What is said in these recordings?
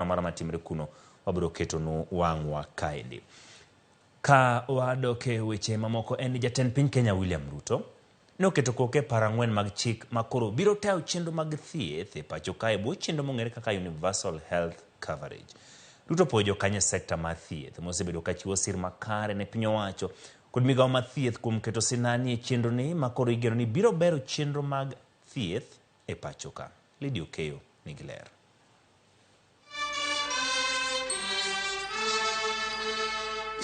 amora matimre kuno wabiro ketonu wang'wa kaendi. Ka wadok e weche mamoko en ni jatend piny Kenya William Ruto ne oketo koke par ang'wen mag chik ma koro biro tayo chenro mag thieth e pacho kae bwo chenro mong'ere kaka Universal Health Coverage. Ruto opuoyo jokanyo e sekta mar thieth mosebedo ka chiwo sir makare ne piny owacho kod migawo mar thieth kuom keto sinani e chenroni ma koro igeno ni biro bero chenro mag thieth e pacho ka. Lydia Okeyo nigi ler.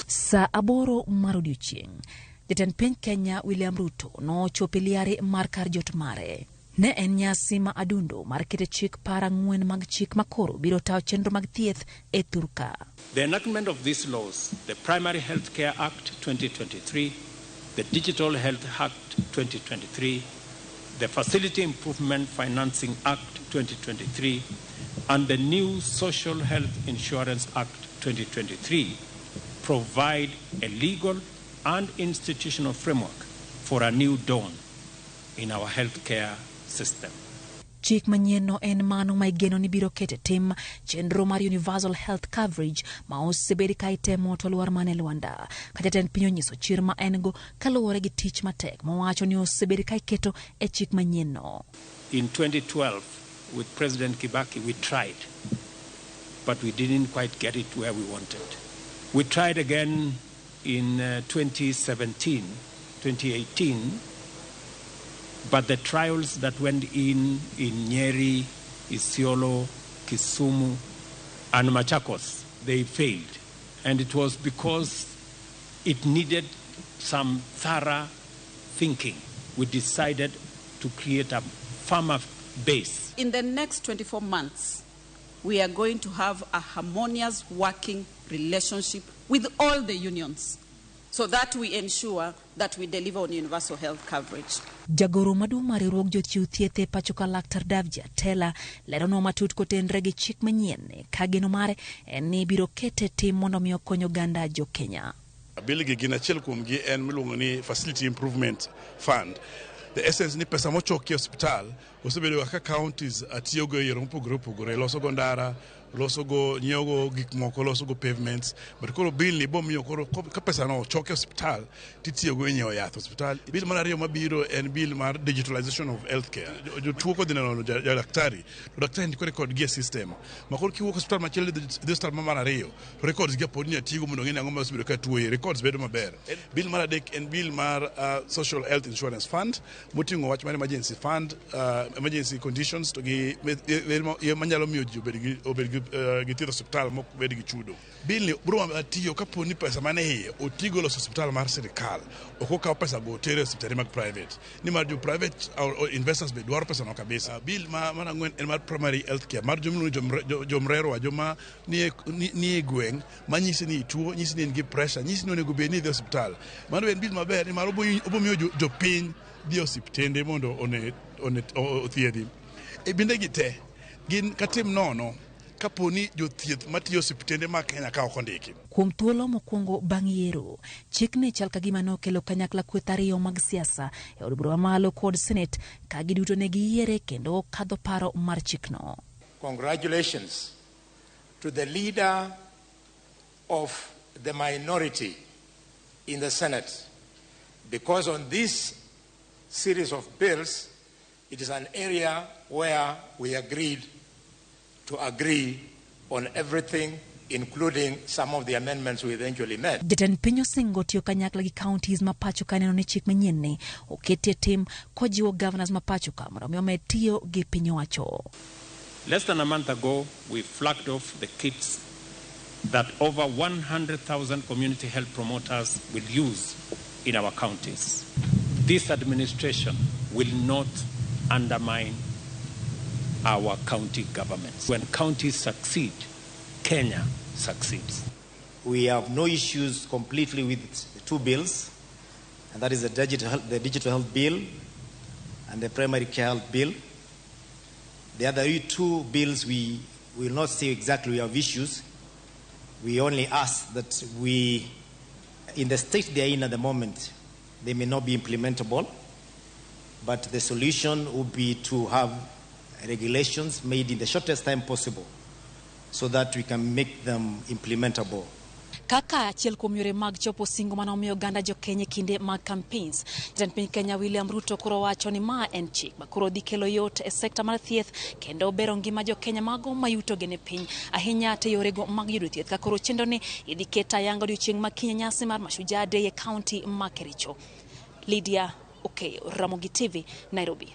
Saa 8 mar odiochieng', jatend piny Kenya William Ruto nochopo e liare mar kar jot mare. Ne en nyasi ma adundo mar keto chik par ang'wen mag chik makoro biro tayo chenro mag thieth e thurka. The enactment of these laws, the Primary Health Care Act 2023, the Digital Health Act 2023, the Facility Improvement Financing Act 2023, and the new Social Health Insurance Act 2023 provide a legal and institutional framework for a new dawn in our healthcare system. Chik manyienno en mano ma igeno ni biro keto e tim chenro mar Universal Health Coverage ma osebed ka itemo to lwar mana e lwanda. Ka jatend piny onyiso chir ma en go kaluwore gi tich matek mowacho ni osebed ka iketo e chik manyienno. In 2012, with President Kibaki, we tried, but we didn't quite get it where we wanted. We tried again in 2017, 2018, but the trials that went in Nyeri, Isiolo, Kisumu, and Machakos, they failed. And it was because it needed some thorough thinking. We decided to create a firmer base. In the next 24 months, we are going to have a harmonious working relationship with all the unions so that we ensure that we deliver on universal health coverage. Jagoro maduong' mar riwruog jochiw thieth e pacho ka Laktar Davji Atela leronwa matut kotenre gi chik manyien ka geno mare en ni biro kete tim mondo mi okony oganda jo Kenya. Bill gi gin achiel kuomgi en miluongo ni Facility Improvement Fund. The essence ni pesa mochoki e osiptal osebedo kaka counties tiyogo e yore mopogore opogore, loso go ndara, loso go, nyiewo go gik moko, loso go pavements. But koro bill ni bomiyo koro ka pesa no ochok e osiptal titiyogo e nyiewo yath osiptal. Bill mar ariyo mabiro en bill mar digitalization of healthcare. Jotuo kodhi neno daktari, to daktari ndiko record gi e system. Ma koro kiwuok osiptal machielo idhi osiptal mar ariyo, to records gi pod inyalo tigo mondo ong'e ni ang'o ma osebedo ka tuoye. Records bedo maber. Bill mar adek en bill mar Social Health Insurance Fund moting'o wach mar emergency fund, emergency conditions to gi manyalo miyo ji obed gi thieth osiptal mok bed gi chudo. Bill ni biro tiyo kapo ni pesa mane iye otigo loso osiptal mar sirikal, ok okaw pesa go oter e osiptande mag private, nimar jo private investors be dwaro pesa no kabisa. Bill mar ang'wen en mar primary health care mar joma jomrerwa, joma nie gweng' manyisi ni ituo, nyisi ni in gi pressure, nyisi ni onego bed ni idhi osiptal. Mano en bill maber nimar obo miyo jopiny dhi e osiptende mondo othiedhi. E binde gi te gin katim nono kapo ni jothieth matiyo osiptende mag Kenya ka ok ondiki. Kuom thuolo mokwongo bang' yiero, chikni chal ka gima nokelo kanyakla kweth ariyo mag siasa e od bura mamalo kod Senate ka giduto ne giyiere kendo kadho paro mar chikno. Congratulations to the leader of the minority in the Senate, because on this series of bills, it is an area where we agreed to agree on everything, including some of the amendments we eventually made. Jatend piny osingo tiyo kanyakla gi counties ma pacho ka neno ni chik manyien ni oketie tim kojiwo governors ma pacho ka mondo mi omed tiyo gi piny owacho. Less than a month ago, we flagged off the kits that over 100,000 community health promoters will use in our counties. This administration will not undermine our county governments. When counties succeed, Kenya succeeds. We have no issues completely with the two bills, and that is the digital health bill and the primary care health bill. The other two bills, we will not say exactly we have issues. We only ask that we, in the state they are in at the moment, they may not be implementable, but the solution would be to have regulations made in the shortest time possible so that we can make them implementable. Kaka achiel kuom yore mag chopo singo mane omiyo oganda jo-Kenya e kinde mag campaigns, jatend piny Kenya William Ruto koro wacho ni ma en chik ma koro dhi kelo yot e sekta mar thieth kendo bero ngima jo-Kenya mago ma yutogi ni piny ahinya te yorego mag yudo thieth ka koro chenro ni idhi ket ayanga odiochieng' ma kiny e nyasi mar Mashujaa Day e kaunti ma Kericho. Lydia Okeyo, Ramogi TV, Nairobi.